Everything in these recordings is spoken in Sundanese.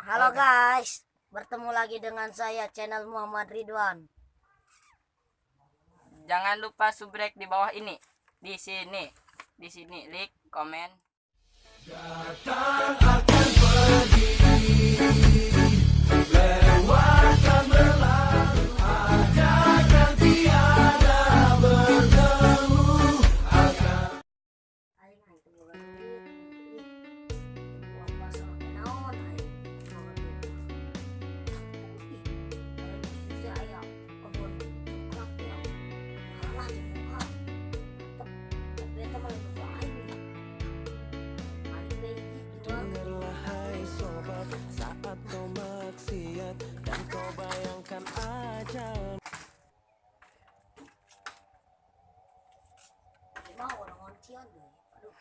Halo guys, bertemu lagi dengan saya channel Muhammad Ridwan. Jangan lupa subrek di bawah ini. Di sini. Di sini like, komen. Datang akan pergi, lewatkan berlalu, ajakan tiada bertemu akan. Aing aing teu boga duit. Ih, uang pasal naon aing boga duit. Ih, paling teh aya kebun coklat ya. Alah dibuka. Mantep. Tapi eta mah boga aing ya. Paling deui dijual. Dengarlah hai sobat, saat kau maksiat dan kau bayangkan ajal. Mau orang ngoncian deh. Aduh.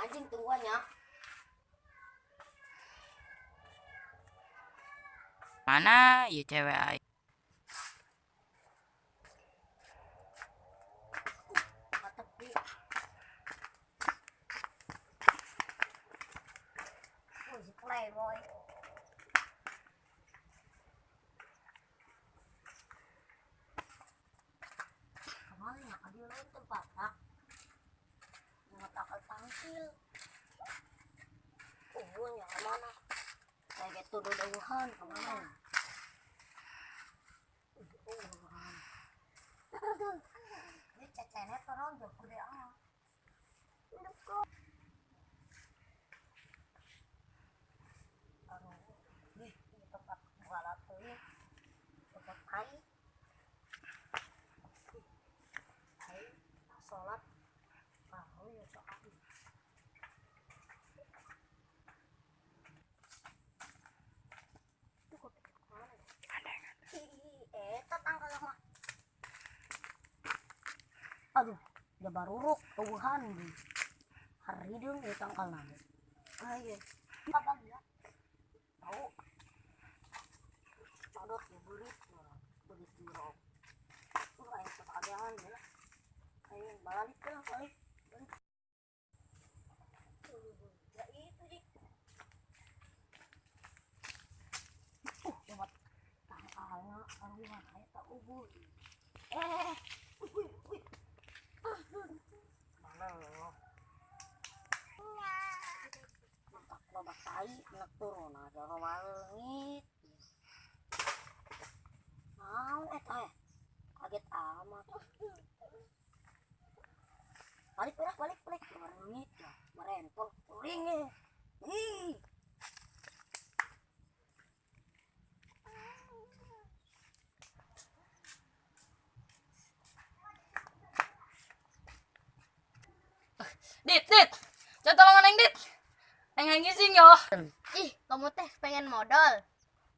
Anjing tungguannya. Mana ya cewek aing? Tepi. Oh, si playboy. Kemana ya? Kadi lain tempat nak. Nggak takal tangkil. Oh, ya kemana? Kayak gitu dodongan kemana ya? Oh, ini cecene torong jauh gede ah. Aduh, ih, ini tempat balap tuh, tempat air. Ih, air, sholat, tahu ya soal. Itu kopi mana ya? Ih, eta tanggal mah. Aduh, ya baruruk eueuhan di. Harideung ieu tangkalna. Ah iya. Apa ya? Tahu. Codot ya beurit ya. Beurit jurang. Aing teu kadehan ya. Aing balik lah, balik. Balik. Ya itu dik. Lewat tangkalna karuan aya ta ubur. Wih, wih, wih. Mana lo? Matak loba tai anak turun aja loba leungit. Mau eta eh. Kaget amat. Balik balik balik balik. Loba leungit ya. Merentol kuring eh. Ih. Dit, Dit. Jangan tolongan aing, Dit. Aing aing ngising yo. Ih, kamu teh pengen modal.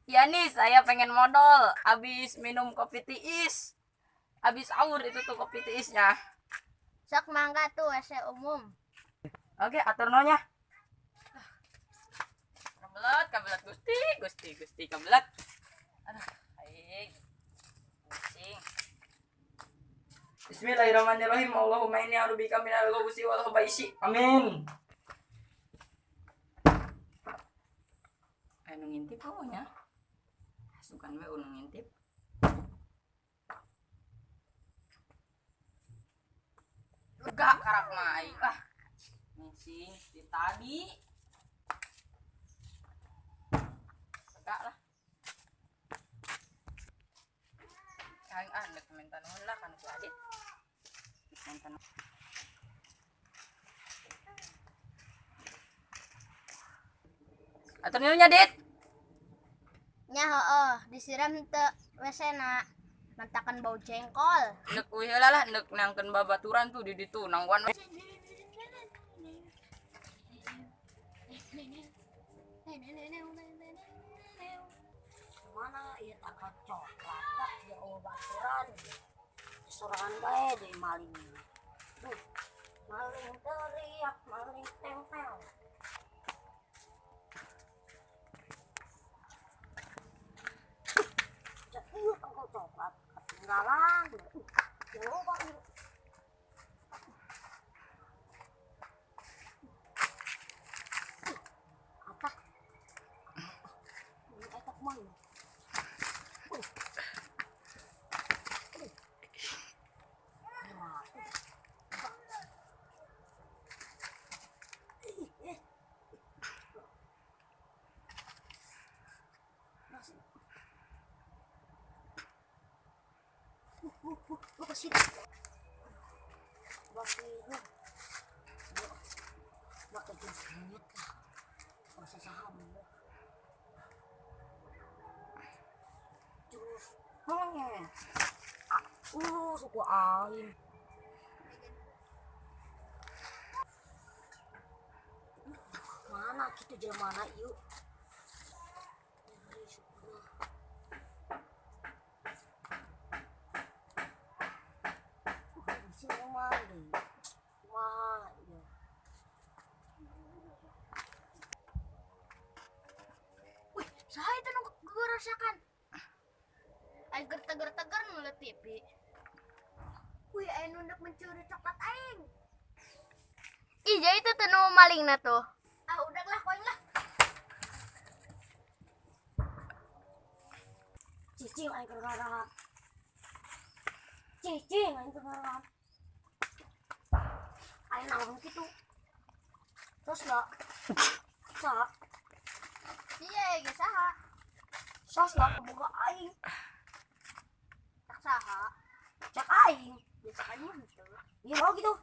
Ya nih, saya pengen modal. Abis minum kopi tiis. Abis aur itu tuh kopi tiisnya. Sok mangga tuh WC umum. Oke, atur nonya. Kabelat, kabelat Gusti, Gusti, Gusti, kabelat. Aduh, aing. Pusing. Bismillahirrahmanirrahim. Allahumma inni a'udzubika minal khubuthi wal khabaisi. Amin. Anu ngintip apa nya? Asukan we anu ngintip. Lega karak mah aing. Ah. Ngising di tadi. Lega lah. Aing ah ndek minta nuhun lah kan si Adit. Minta nuhun. Atur nuhunnya, Dit. Nya heueuh, disiram teu WC na. Mantakan bau jengkol. Ndek uih heula lah, ndek nangkeun babaturan tuh di ditu nangguan we. Mana ieu tangkal coklat tak ya Allah baturan. Sorangan bae deui maling. Duh, maling teriak, maling tempel. Ieu tangkal coklat ketinggalan. Ya loba ieu. Asik. Bakit? Bakit yung sanyot lah. Masa saham. Terus, suku aing. Mana gitu jelema mana yuk. Wih, saha itu nu gerasakan? Aing gerteger-teger nu TV. Wih, aing nu mencuri coklat aing. Ih, jadi itu tuh nu malingna tuh. Ah, udah lah, koin lah. Cicing aing keur ngarahan. Cicing aing keur ngarahan. Aing naon kitu? Terus enggak? Sa. Iya, ge saha? Sos lah boga aing. Cak saha? Cak aing. Biasa aing mah henteu. Iya mau gitu.